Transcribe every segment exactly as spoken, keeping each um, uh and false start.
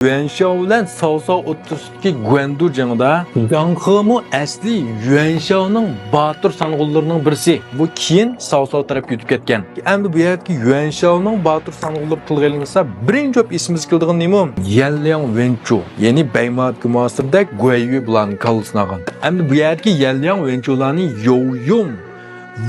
يۈەنشاۋ بىلەن ساۋساۋ ئوتتۇرىسىدىكى گۇەندۇ جېڭىدا جاڭخېمۇ ئەسلى يۈەنشاۋنىڭ باتۇر سانغۇنلىرىنىڭ بىرسى. بۇ كېيىن ساۋساۋ تەرەپكە ئۆتۈپ كەتكەن. ئەمدى بۇ يەردىكى يۈەنشاۋنىڭ باتۇر سانغۇنلىرى تىلغا ئېلىنسا، بىرىنچى بولۇپ ئېسىمىزگە كېلىدىغىنى نېمە؟ يەنلياڭ ۋېنچۇ، يەنى بەيمادىكى مۇھاسىرىدە گۇەييۈ بۇلارنىڭ كاللىسىنى ئالغان. ئەمدى بۇ يەردىكى يەنلياڭ ۋېنچۇلارنى يوۋيۇڭ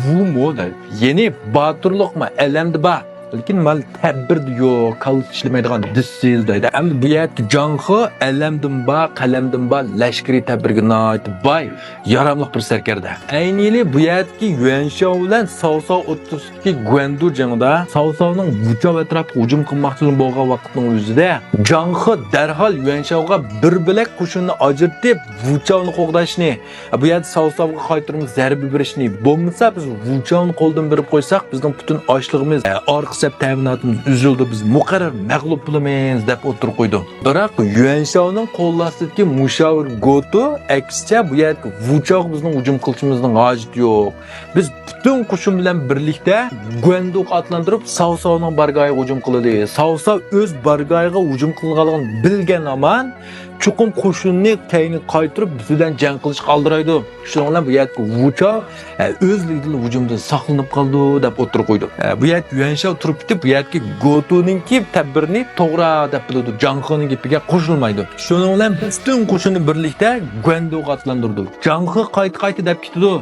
ۋۇمۇ دەيدۇ. يەنى باتۇرلۇقمۇ ئەلەمدە بار، لېكىن مال تەدبىردە يوق، كاللىسى ئىشلىمەيدىغان دىسسىز دەيدۇ. ئەمدى بۇ يەردىكى جاڭخې ئەلەمدىن بار، قەلەمدىن بار، لەشكىرىي تەدبىرگە ناھايىتى باي، ياراملىق بىر سەركەردە. ئەينىلى بۇ يەردىكى يۈەنشاۋ بىلەن ساۋساۋ ئوتتۇرىسىدىكى گۇەندۇ جېڭىدا ساۋساۋنىڭ ۋۇچاۋ ئەتراپىغا ھۇجۇم قىلماقچى بولغان ۋاقىتنىڭ ئۆزىدە جاڭخې دەرھال يۈەنشاۋغا بىر بۆلەك قوشۇننى ئاجرىتىپ، ۋۇچاۋنى قوغداشنى، بۇ يەردە ساۋساۋغا قايتۇرما زەربە بېرىشنى، بولمىسا بىز ۋۇچاۋنى قولدىن بېرىپ قويساق، بىزنىڭ پۈتۈن ئاشلىقىمىز، ئارقا سەپ تەمىناتىمىز ئۈزۈلىدۇ، بىز مۇقەررەر مەغلۇپ بولىمىز، دەپ ئوتتۇرىغا قويىدۇ. بىراق يۈەنشاۋنىڭ قول ئاستىدىكى مۇشاۋىر گوتۇ، ئەكسىچە، بۇ يەردىكى ۋۇچاۋغا بىزنىڭ ھۇجۇم قىلىشىمىزنىڭ ھاجىتى يوق. بىز پۈتۈن قوشۇن بىلەن بىرلىكتە گۇەندۇغا ئاتلاندۇرۇپ، ساۋساۋنىڭ بارگاھىغا ھۇجۇم قىلدى. ساۋساۋ ئۆز بارگاھىغا ھۇجۇم قىلىنغانلىقىنى بىلگەن ھامان، چوقۇم قوشۇننى كەينىگە قايتۇرۇپ، بىز بىلەن جەڭ قىلىشقا ئالدىرايدۇ. شۇنىڭ بىلەن بۇ يەردىكى ۋۇچاۋ، ئە، ئۆزلۈكىدىن ھۇجۇمدىن ساقلىنىپ قالىدۇ، دەپ ئوتتۇرىغا قويىدۇ. ئە، بۇ يەردىكى يۈەنشاۋ تۇرۇپ كېتىپ، بۇ يەردىكى گوتۇنىڭكى تەدبىرىنى توغرا دەپ بىلىدۇ، جاڭخېنىڭ گېپىگە قوشۇلمايدۇ. شۇنىڭ بىلەن پۈتۈن قوشۇننى بىرلىكتە گۇەندۇغا ئاتلاندۇرىدۇ. جاڭخې قايتا-قايتا دەپ كېتىدۇ.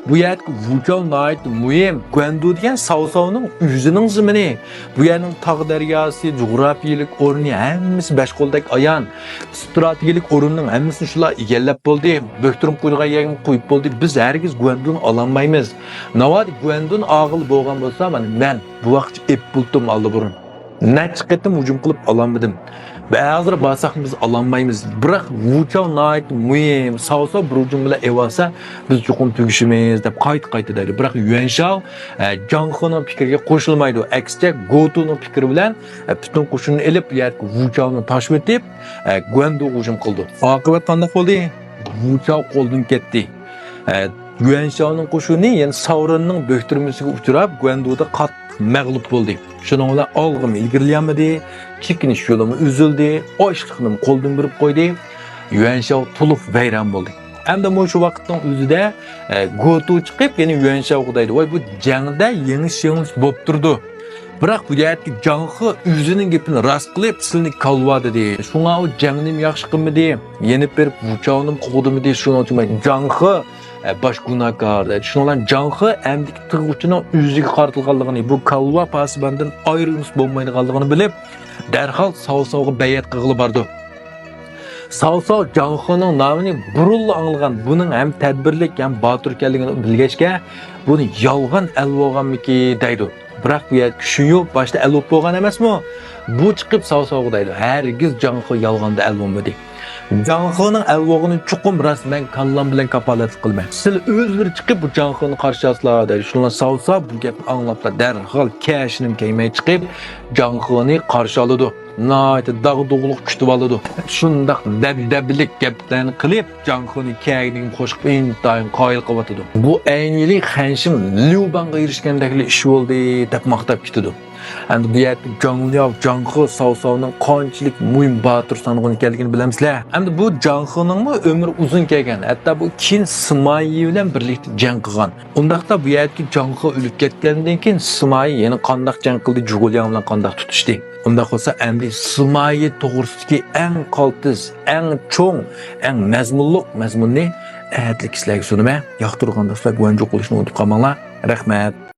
بۇ يەردىكى ۋۇچاۋ ناھايىتى مۇھىم. گۇەندۇ دېگەن ساۋساۋنىڭ ئۆزىنىڭ زېمىنى. بۇ يەرنىڭ تاغ دەرياسى، جۇغراپىيىلىك ئورنى ھەممىسى بەش قولدەك ئايان. ئىستراتېگىيەلىك ئورۇننىڭ ھەممىسىنى شۇلار ئىگىلەپ بولدى. بۆكتۈرۈپ قويىدىغان يەرگىمۇ قويۇپ بولدى. بىز ھەرگىز گۇەندۇنى ئالالمايمىز. ناۋادا گۇەندۇن ئالغىلى بولغان بولسا، مانا مەن بۇ ۋاقىتقىچە ئېلىپ بولۇپتۇم ئاللىبۇرۇن. نەچچە قېتىم ھۇجۇم قىلىپ ئالالمىدىم. ھازىر بارساقمۇ بىز ئالالمايمىز. بىراق ۋۇچاۋ ناھايىتى مۇھىم. ساۋساۋ بىر ھۇجۇم بىلەن ئېلىۋالسا، بىز چوقۇم تۈگىشىمىز، دەپ قايتا-قايتا دەيدۇ. بىراق يۈەنشاۋ، ئە، جاڭخېنىڭ پىكرىگە قوشۇلمايدۇ. ئەكسىچە، گوتۇنىڭ پىكرى بىلەن، ئە، پۈتۈن قوشۇننى ئېلىپ، بۇ يەردىكى ۋۇچاۋنى تاشلىۋېتىپ، ئە، گۇەندۇغا ھۇجۇم قىلىدۇ. ئاقىۋەت قانداق بولدى؟ ۋۇچاۋ قولدىن كەتتى. ئە، يۈەنشاۋنىڭ قوشۇنى يەنە ساۋرېننىڭ بۆكتۈرمىسىگە ئۇچراپ، گۇەندۇدا قاتتىق مەغلۇپ بولدى. شۇنىڭ بىلەن ئالغىمۇ ئىلگىرىلىيەلمىدى، چېكىنىش يولىمۇ ئۈزۈلدى، ئاشلىقنىمۇ قولدىن بېرىپ قويدى. يۈەنشاۋ تولۇق ۋەيران بولدى. ئەمدى مۇشۇ ۋاقىتنىڭ ئۆزىدە، ئە، گوتۇ چىقىپ، يەنە يۈەنشاۋغا دەيدۇ، ۋاي، بۇ جەڭدە يېڭىش-يېڭىلىش بولۇپ تۇرىدۇ. بىراق بۇ يەردىكى جاڭخې ئۆزىنىڭ گېپىنى راست قىلىپ، سىلىنى كالۋا دېدى. شۇڭا ئۇ جەڭنىمۇ ياخشى قىلمىدى، يېنىپ بېرىپ ۋۇچاۋنىمۇ قوغدىمىدى. شۇنىڭ ئۈچۈن جاڭخې ئە، باش گۇناھكار دەيدۇ. شۇنىڭ بىلەن جاڭخې ئەمدىكى تىغ ئۇچىنىڭ ئۆزىگە قارىتىلغانلىقىنى، بۇ كالۋا پاسىباندىن ئايرىلمىسا بولمايدىغانلىقىنى بىلىپ، دەرھال ساۋساۋغا بەيئەت قىلغىلى بارىدۇ. ساۋساۋ جاڭخېنىڭ نامىنى بۇرۇنلا ئاڭلىغان، بۇنىڭ ھەم تەدبىرلىك، ھەم باتۇر ئىكەنلىكىنى بىلگەچكە، بۇنى يالغان ئەلۋاغانمىكى دەيدۇ. بىراق بۇ يەردىكى شۈيۈ باشتا ئەلۋاپ بولغان ئەمەسمۇ؟ بۇ چىقىپ ساۋساۋغا دەيدۇ، ھەرگىز جاڭخې يالغاندا ئەلۋانمىدى. جاڭخېنىڭ ئەلۋاغىنى چوقۇم راست، مەن كاللام بىلەن كاپالەتلىك قىلىمەن. سىلەر ئۆزلىرى چىقىپ بۇ جاڭخېنى قارشى ئالسىلەر دەيدۇ. شۇنىڭ بىلەن ساۋساۋ بۇ گەپنى ئاڭلاپلا دەرھال كەشىنىمۇ كىيمەي چىقىپ جاڭخېنى قارشى ئالىدۇ. ناھايىتى داغدۇغىلىق كۈتۈۋالىدۇ. شۇنداق دەبدەبىلىك گەپلەرنى قىلىپ، جاڭخېنى كەينىگە قوشۇپ ئىنتايىن قايىل قىلىۋاتىدۇ. بۇ ئەينىلى خەنشىم ليۇباڭغا ئېرىشكەندەكلا ئىش بولدى، دەپ ماختاپ كېتىدۇ. ئەمدى بۇ يەردە جاڭلياۋ، جاڭخې، ساۋساۋنىڭ قانچىلىك مۇھىم باتۇر سانغۇن ئىكەنلىكىنى بىلەمسىلەر؟ ئەمدى بۇ جاڭخېنىڭمۇ ئۆمرى ئۇزۇن كەلگەن، ھەتتا بۇ كېيىن سىمايى بىلەن بىرلىكتە جەڭ قىلغان. ئۇنداقتا بۇ يەردىكى جاڭخې ئۆلۈپ كەتكەندىن كېيىن سىمايى يەنە قانداق جەڭ قىلدى، جۇگۇلياڭ بىلەن قانداق تۇتۇشتى؟ ئۇنداق بولسا ئەمدى سىمايى توغرىسىدىكى ئەڭ قالتىس، ئەڭ چوڭ، ئەڭ مەزمۇنلۇق مەزمۇننى ئەھەتلىك سىلەرگە سۇنىمەن. ياقتۇرغان دوستلار گۇەنجۇ قىلىشنى ئۇنتۇپ قالماڭلار. رەھمەت.